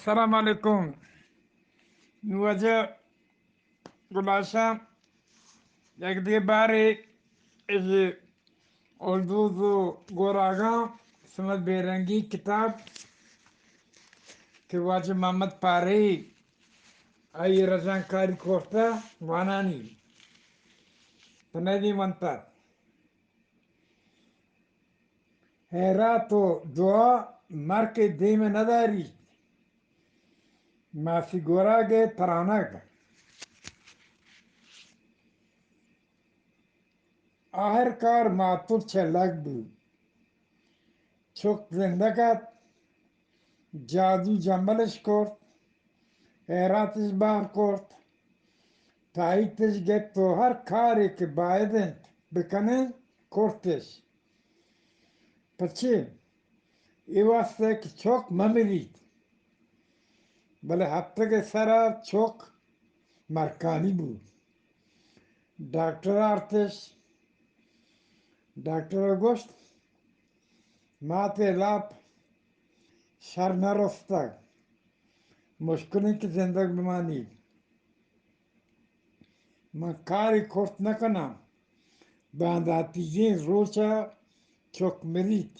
السلام علیکم۔ نوں واجہ گلاشاں یک دگہ بارے اے اولدوز و گوراگاں سمت بیرنگی کتاب کہ واجہ محمد پارہی آئی رجانکاری کرتہ وانانی پنیدی منتت۔ ہیرات و دعا مرک دیم نداری، ماسی گوراگ ترانگ۔ آہر کار ماتو چہ لگ بو۔ چک زندگ ات، جادو جملش کرت، ہیراتش بہر کرت، تائیتش گپت و ہر کارے کہ باید انت بکنین، کرتش۔ پچے؟ اے واسطہ کہ چک مہ مریت۔ بلے ہپتگ ء سرا چک مرکانی بوت۔ ڈاکٹر آرتش، ڈاکٹر ء گوشت، مات ء لاپ شر نہ رستگ، مشکل انت کہ زندگ بمانی۔ من کارے کرت نہ کناں، بانداتیگیں روچ ء چک مریت۔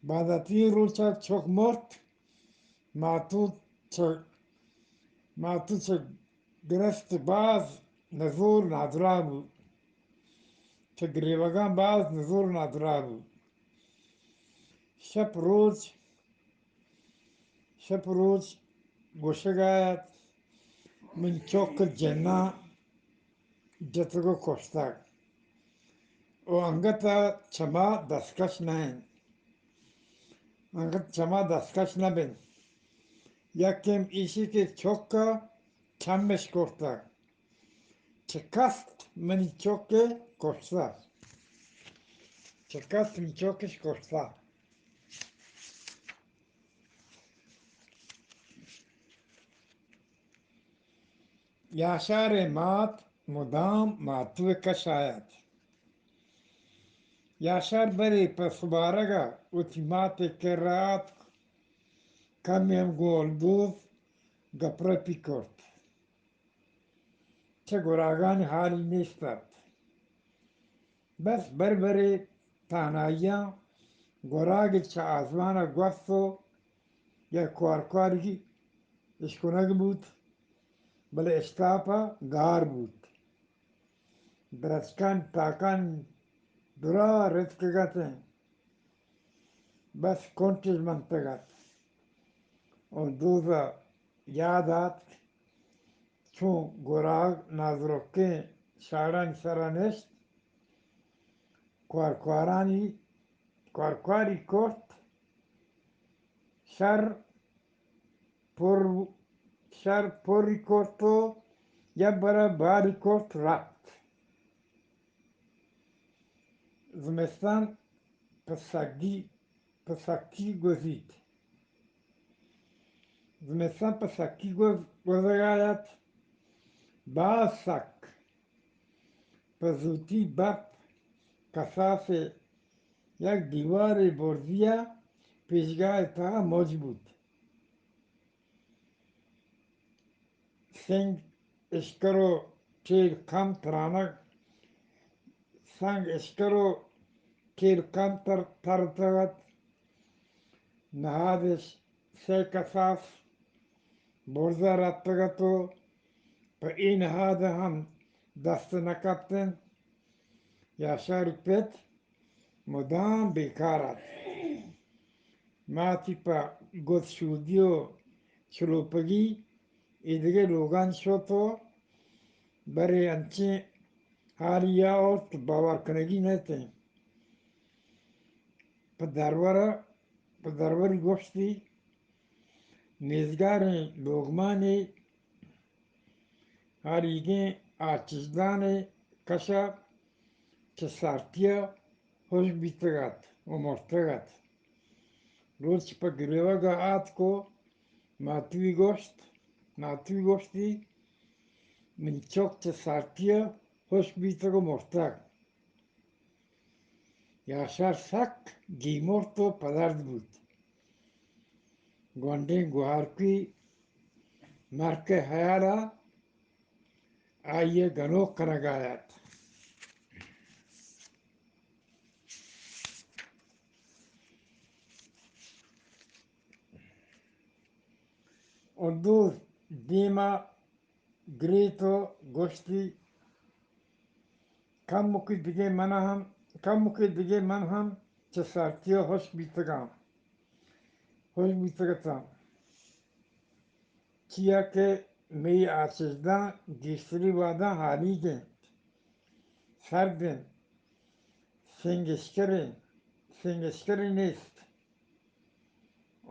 بانداتیگیں روچ ء چک مرت، ماتو چہ، ماتو چہ گرست باز نزور نادراہ بوت، چہ گریوگاں باز نزور نادراہ بوت۔ شپ روچ، شپ روچ گوشگ ء ات، من چک جناں جتگ و کشتگ و انگت ء چما دستکش نہ انت، انگت چما دستکش نہ بنت۔ یکم ایشی کہ چک ء چمش کرتگ، چکست منی چک ء کشتہ، چکست منی چکش کشتہ۔ یاشار ء مات مدام ماتو ء کش آیت۔ یاشار برے پہ سبارگ ء وتی مات ء کرا آتک، کمے ہم گوں الدوز گپرپی کرت۔ چہ گراگانی حالی نیست ات۔ بس بربرے تہنائیاں گراگ چہ آزمان ء گوست و یک کوارکوارگی اشکنگ بوت، بلے اشتاپ ء گار بوت۔ درچکانی تاکانی درا رتکگ اتیں، بس کنٹش منتگ ات۔ الدوز ء یاد آتک، چون گراگ نازرکیں شاڑانی سرا نشت، کوارکوارانی، کوارکواری کرت، شر پر، شر پری کرت و یک برا باری کرت رفت۔ زمستان پہ سگی، پہ سکی گوزیت۔ زمستان پہ سکی گوز، گوزگا ات۔ باز سک۔ پہ زوتی برف کساس ء یک دیوارے برزی ء پیشگاہ ء تہا مچ بوت۔ سنگ اشکر و ٹیل کم ترانگ، سنگ اشکر و ٹیل کم تر، ترتگ ات۔ نہادش سئے کساس برز ء رپتگ ات و پہ اے نہاد ء ہم دست نہ کپت انت۔ یاشار ء پت مدام بیکار ات۔ ماتی پہ گد شودی و چلوپگی ایدگہ لوگانی شت و برے انچیں حالی ء آورت کہ باور کنگی نہ ات انت۔ پہ درور ء، پہ درور گوشتی، نیزگاریں لوگمانے ہاریگیں آچشدان ء کش ء چہ سارتی ء ہشک بیتگ ات و مرتگ ات۔ روچ پہ گریوگ ء آتک و ماتوی گوشت، ماتوی گوشتی، منی چک چہ سارتی ء ہشک بیتگ و مرتگ۔ یاشار سک گیمرت و پدرد بوت۔ گونڈیں گوہارکی مرک ء ہیال ء آئی ء گنوک کنگ ء ات۔ الدوز دیم ء گریت و گوشتی، کمکے دگہ من ہم، کمکے دگہ من ہم چہ سارتی ء ہشک بیتگاں، ہشک بیتگ اتاں۔ چیا کہ مئی آچشداں گیشتری وہداں ہالیگ انت، سرد انت، سنگ اشکر انت، سنگ اشکرے نیست۔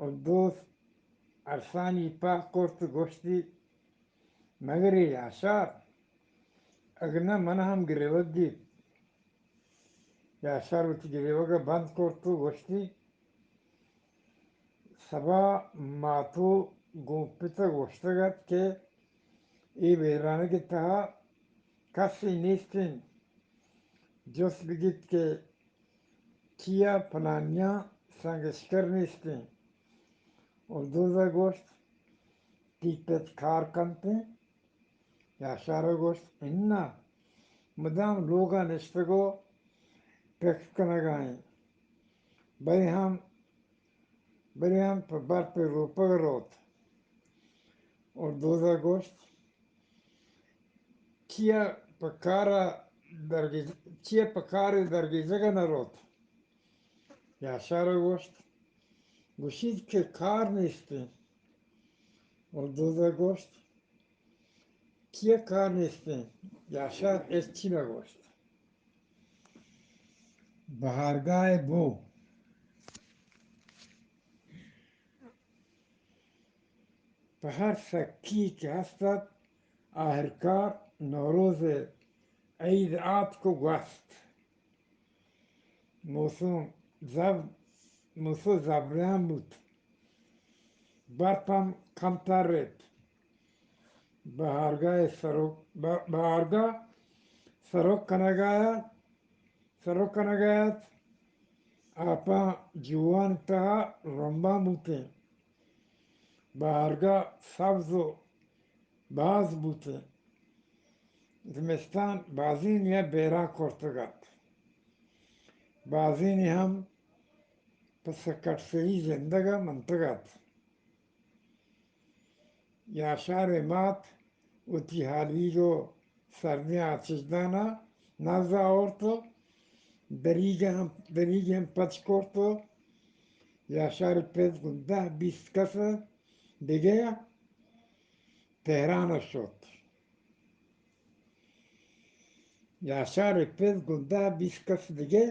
الدوز ارسانی پاہ کرت و گوشتی، مگرے یاشار، اگہ نہ من ہم گریوگ گیت۔ یاشار وتی گریوگ ء بند کرت و گوشتی، سبا ماتو گوں پت ء گوشتگ ات کہ اے بیرانگ ء تہا کسے نیست انت، جست بگیت کہ چیا پلانیاں سنگ اشکر نیست انت۔ الدوز ء گوشت، تئی پت کار کنت انت؟ یاشار ء گوشت، اناں، مدام لوگ ء نشتگ و پکس کنگ ء انت، بلے ہم، بلے ہم پہ برپ ء روپگ ء روت۔ الدوز ء گوشت، چیا پہ کار ء درگیج-، چیا پہ کار ء درگیجگ ء نہ روت؟ یاشار ء گوشت، گوشیت کہ کار نیست انت۔ الدوز ء گوشت، چیا کار نیست انت؟ یاشار ہچی نہ گوشت۔ بہارگاہ ء بو۔ پہ ہر سکی کہ ہست ات، آہرکار نوروز ء عید آتک و گوست۔ موسم زب-، موسم زبریان بوت۔ برپ ہم کمتر ریت۔ بہارگاہ ء سروک، بہ-، بہارگاہ سروک کنگ ء ات، سروک کنگ ء ات، آپاں جوان تہا رمباں بوتیں۔ بہارگاہ سبز و باز بوتیں۔ زمستان بازینے ء بیران کرتگ ات۔ بازینے ہم پہ سکٹ سری زندگ ء منتگ ات۔ یاشار ء مات وتی ہالیگ و سردیں آچشدان ء نز آورت و دریگ ء ہم، دریگ ء ہم پچ کرت و یاشار ء پت گوں دہ بیست کس ء دگہ تہران ء شت۔ یاشار ء پت گوں دہ بیست کس دگہ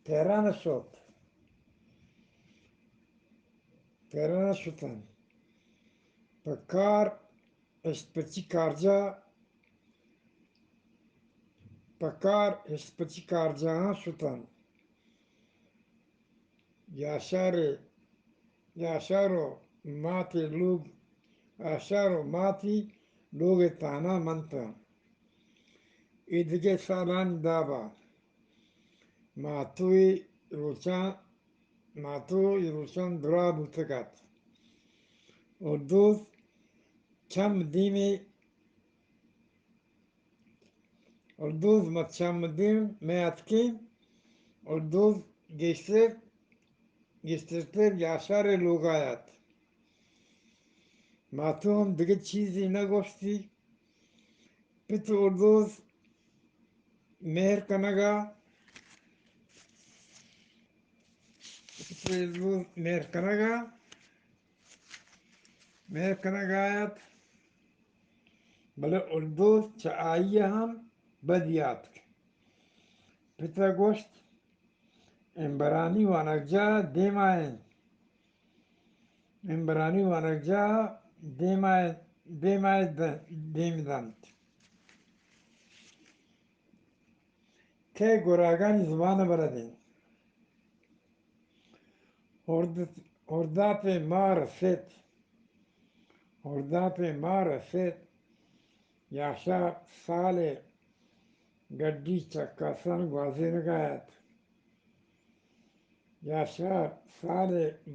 تہران ء شت۔ تہران ء شتن۔ پہ کار اشتپچی کارجاہ، پہ کار اشتپچی کارجاہاں شتن۔ یاشار ء، یاشار و ماتی لوگ، یاشار و ماتی لوگ ء تہنا منتاں۔ اے دگہ سالانی دابا ماتوئی روچاں، ماتوئی روچاں درا بوتگ ات۔ الدوز چم دیمی الدوز مچم دیم مئے اتکیں۔ الدوز گیشتر، گیشترتر یاشار ء لوگا ات۔ ماتو ہم دگہ چیزے نہ گوشتی۔ پت الدوز مہر کنگا، پت الدوز مہر کنگا، مہر کنگا ات۔ بلے الدوز چہ آئی ء ہم بد یاتک۔ پت ء گوشت، امبرانی وانگجاہ ء دیما انت۔ امبرانی وانگجاہ ء دیما، دیما ء د-، دیم دنت۔ کئے گراگانی زبان ء بلد انت؟ ہرد-، ہردات ء ماہ رست۔ ہردات ء ماہ رست۔ یاشار سال ء گڈی چکاسان گوازینگا ات۔ یاشار سال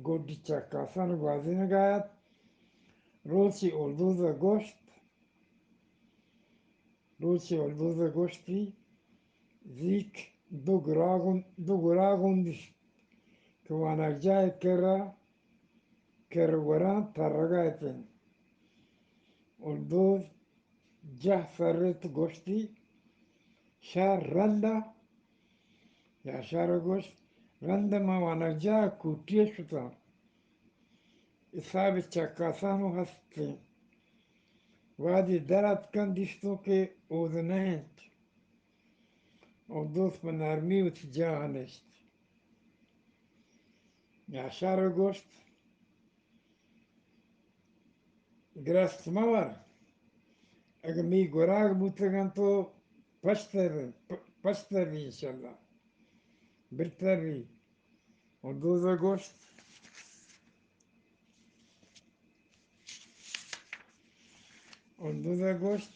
گڈی چکاسان گوازینگا ات۔ روچی الدوز گوشت، روچی الدوز گوشتی، زیک دو گراگون، دو گراگون دیست کہ وانگجاہ کرا، کر وران ترگا اتن۔ الدوز جہ سرت گوشتی، شار رندا؟ یاشار گوشت، رند ما وانگجاہ کوٹی شتاں، حساب چکاسانو ہستیں۔ وادی در اتکن دیستوں کہ اود نہ انت۔ الدوز پہ نرمی وتی جاہ نشت۔ یاشار گوشت، گرست مہ ور، اگہ می گراگ بوتگن تو پشتر، پ-، پشتر بی انشاءاللہ، برتر بی۔ الدوزا گوشت، الدوزا گوشت،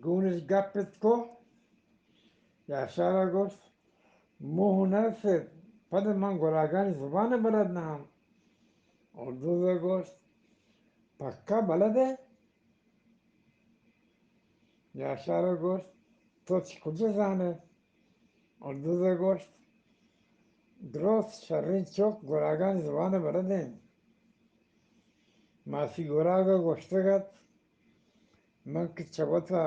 گونش گپ ات کو، یاشارا گوشت، موہ نرسیت، پد من گراگانی زبان بلد نہ آں۔ الدوزا گوشت، پکا بلد ئے؟ یاشارا گوشت، تو چہ کجا زانئے؟ الدوزا گوشت، درست شریں چک گراگانی زبان بلد انت۔ ماسی گراگا گوشتگ ات، من کہ چہ وتا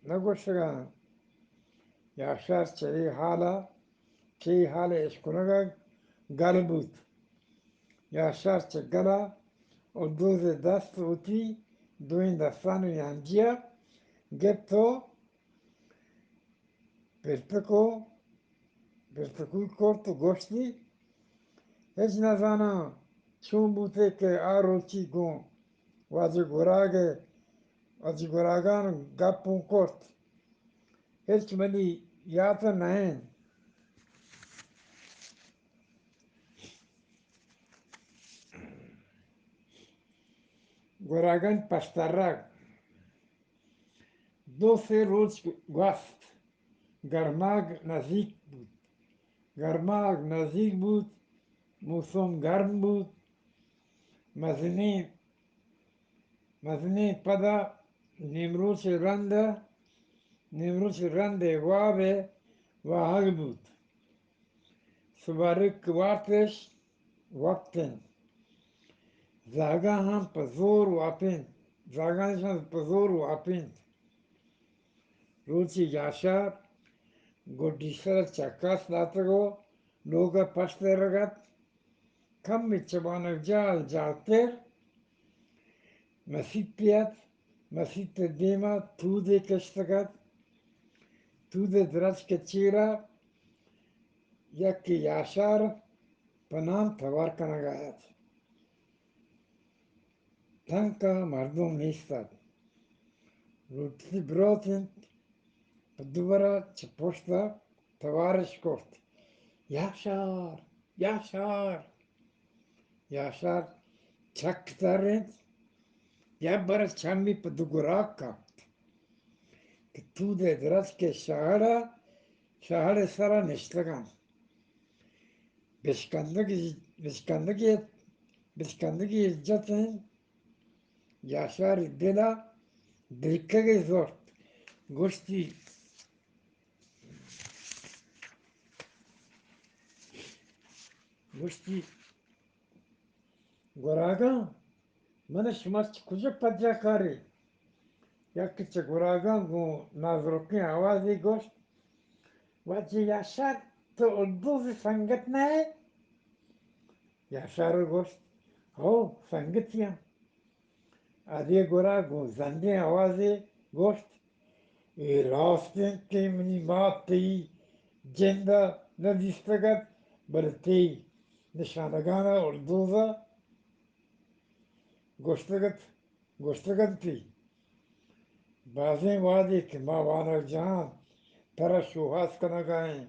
نہ گوشگا آں۔ یاشار چہ اے حالا، چہ اے حال ء اشکنگا گل بوت۔ یاشار چہ گلا الدوز ء دست وتی دوئیں دستانی ہنجیا گپت و پرتکو، پرتکوئی کرت و گوشتی، ہچ نزاناں چون بوتے کہ آ روچی گوں واجہ گراگ ء، واجہ گراگان گپ اوں کرت، ہچ منی یات ء نہ انت۔ گراگانی پشترگ۔ دو سے روچ گوست، گرماگ نزیک بوت۔ گرماگ نزیک بوت، موسم گرم بوت۔ مزنیں، مزنیں پدا نیمروچ ء رند ء، نیمروچ ء رند ء واب ء واہگ بوت۔ سبارگ وارتش وقت انت۔ زاگاں ہم پہ زور واپینت۔ زاگاں ہم پہ زور واپینت۔ روچے یاشار گڈی سر ء چکاس داتگ و لوگ ء پشت درگ ات۔ کمے چہ وانگجاہ ء جہلتر مسیتے ات۔ مسیت ء دیم ء تودے کشتگ ات۔ تود ء درچک ء چیر ء یکے یاشار پہ نام توار کنگ ء ات۔ تنک ء مردم نیست ات۔ لوٹتی بروت انت، پہ دوبر ء چہ پشت ء توارش کرت، یاشار! یاشار! یاشار چک ترینت، یک برے چمی پہ دو گراگ کپت کہ تود ء درچک ء شہڑ ء، شہڑ ء سر ء نشتگ انت۔ بشکندگی، بشکندگی، بشکندگی جت انت۔ یاشاری دل ء دلکگے زرت، گوشتی، گوشتی، گراگاں، من شما چہ کجا پجا کارے؟ یکے چہ گراگاں گوں نازرکیں آوازے گوشت، واجہ یاشار، تو الدوز ء سنگت نہ ئے؟ یاشار ء گوشت، ہو، سنگتی آں۔ ادے گڑا گوں زنڈیں آوازے گوشت، اے راست انت کہ منی مات تئی جند ء نہ دیستگ ات، بلے تئی نشانگان ء الدوز ء گوشتگ ات، گوشتگ انتی، بازیں وہدے کہ ما وانگجاہاں ترا شوہاز کنگا ایں،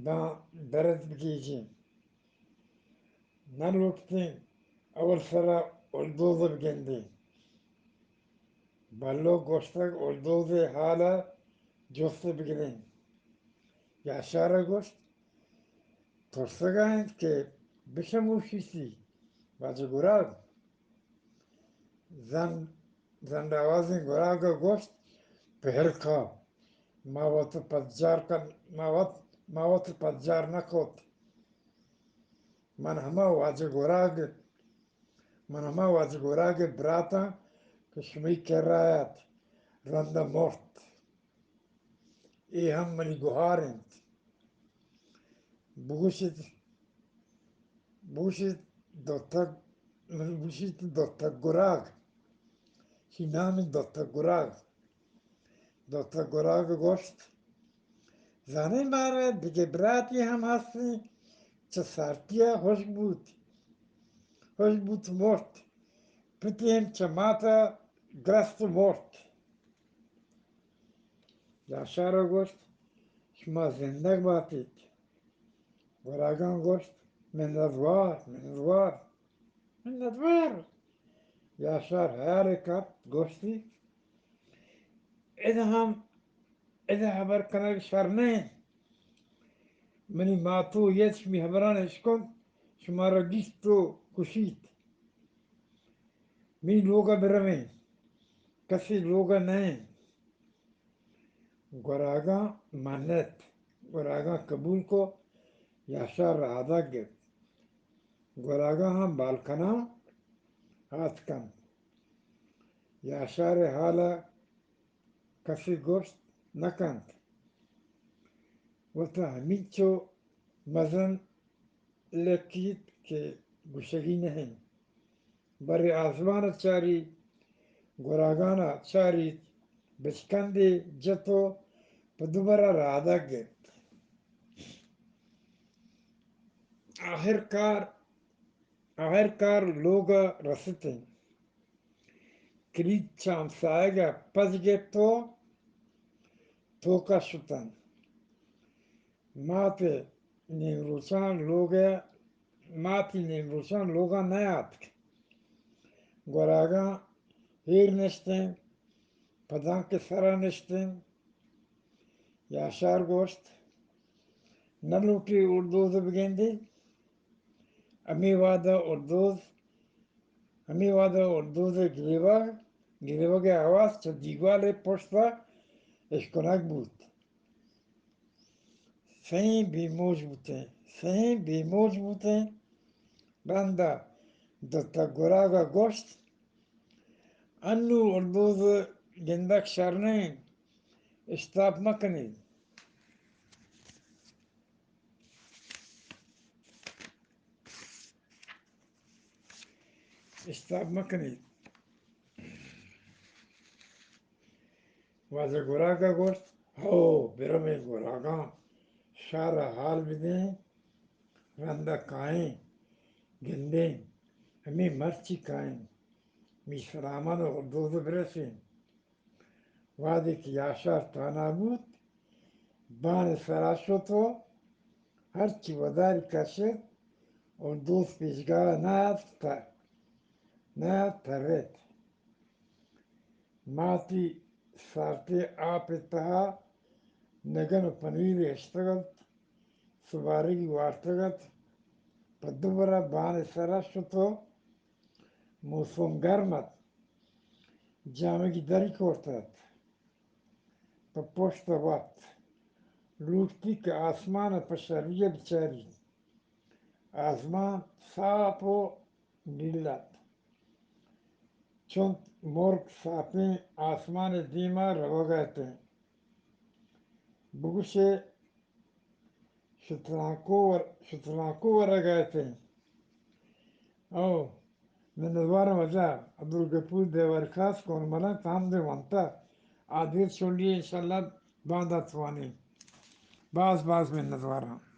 داں درت بگیجیں۔ نہ لوٹتیں اول سرا الدوز ء بگندیں۔ بلو گوشتگ، الدوز ء حال ء جست ء بگریں۔ یاشار ءَ گوشت، ترسگ ءَ اِنت کہ بشموشیتی، واجہ گراگ۔ زن، زنڈ آوازیں گراگ ءَ گوشت، پہل کن، ما وت پجار کن، ما وت، ما وت پجار نہ کت۔ من ہما واجہ گراگ، من ہما واجہ گراگ ءِ براتاں کہ شمئی کرا ات، رند ءَ مرت۔ اے ہم منی گہار اِنت۔ بگوشیت، بگوشیت دوتک، بگوشیت دوتک گراگ۔ شی نام اِنت دوتک گراگ۔ دوتک گراگ گوشت، زانے مارا دگہ براتے ہم ہستیں، چہ سارتی ءَ ہشک بوت، ہشک بوت مرت۔ پتی ہم چہ مات ءَ گرست ءُ مرت۔ یاشار ءَ گوشت، شما زندگ باتیت۔ گراگاں گوشت، منتوار، منتوار، منتوار۔ یاشار ہیالے کپت، گوشتی، ادا ہم، ادا ہبر کنگ شر نہ اِنت۔ منی ماتو یت شمی ہبران اشکنت، شمارا گیشت ءُ کشیت۔ می لوگ ءَ برویں، کسی لوگ ءَ نہ اِنت۔ گراگاں منت، گراگاں قبول کو، یاشار رادگ گپت۔ گراگاں ہم بالکناں آتکنت۔ یاشار ءِ حال ءَ کسی گوشت نہ کنت۔ وت ءَ ہمینچو مزن لکیت کہ گوشگی نہ اِنت۔ برے آزمان ءَ چاریت، گراگان ءَ چاریت، بچکندے جت ءُ پہ دوبر ءَ رادگ گپت۔ آہر کار، آہر کار لوگ ءَ رستیں۔ کلید چہ ہمساہگ ءَ پچ گپت ءُ توک ءَ شتنت۔ مات ءِ نیمروچاں لوگ ءَ، ماتی نیمروچاں لوگ ءَ نیاتک۔ گراگاں ایر نشتیں، پدانک ءِ سر ءَ نشتیں۔ یاشار گوشت، نہ لوٹی اردوز ءَ بگندی؟ ہمے وہد ءَ اردوز، ہمے وہد ءَ اردوز ءِ گریوگ، گریوگ ءِ آواز چہ دیوال ءِ پشت ءَ اشکنگ بوت۔ سئیں بے موج بوتیں، سئیں بے موج بوتیں۔ رند ءَ دوتک گراگ ءَ گوشت، انوں اردوز ءِ گندگ شر نہ اِنت، اشتاپ مہ کنیت۔ اشتاپ مہ کنیت۔ واجہ گراگ ءَ گوشت، ہو، برمیں گراگاں، شہر ءَ حال بدیں، رند ءَ کائیں، گندیں، ہمے مرچی کائیں، می سلامان ءَ اردوز ءَ برسیں۔ وہدے کہ یاشار تہنا بوت، بان ءِ سرا شت ءُ ہرچی وداری کشت، اردوز پیشگاہ ءَ نیاتک، نیاتک، ترت۔ ماتی سارتیں آپ ءِ تہا نگن ءُ پنیرے اشتگ ات، سبارگی وارتگ ات، پہ دوبر ءَ بان ءِ سرا شت ءُ موسم گرم ات، جامگی دری کرت ات، پہ پشت ءَ وپت، لوٹتی کہ آسمان ءَ پہ شری ءَ بچاریت۔ آسمان ساپ ءُ نیل ات۔ چنت مرگ ساپیں آسمان ءِ دیما روگ ءَ اتیں۔ بگوشے شترانکو ور-، شترانکو ورگ ءَ اتیں۔ او، منتوارم واجہ عبدالغفور دیوارخاص کون ملنگ تام دے ونتا۔ آ دیر چونڈی انشاءاللہ باندا توانی۔ باز باز منتوارم۔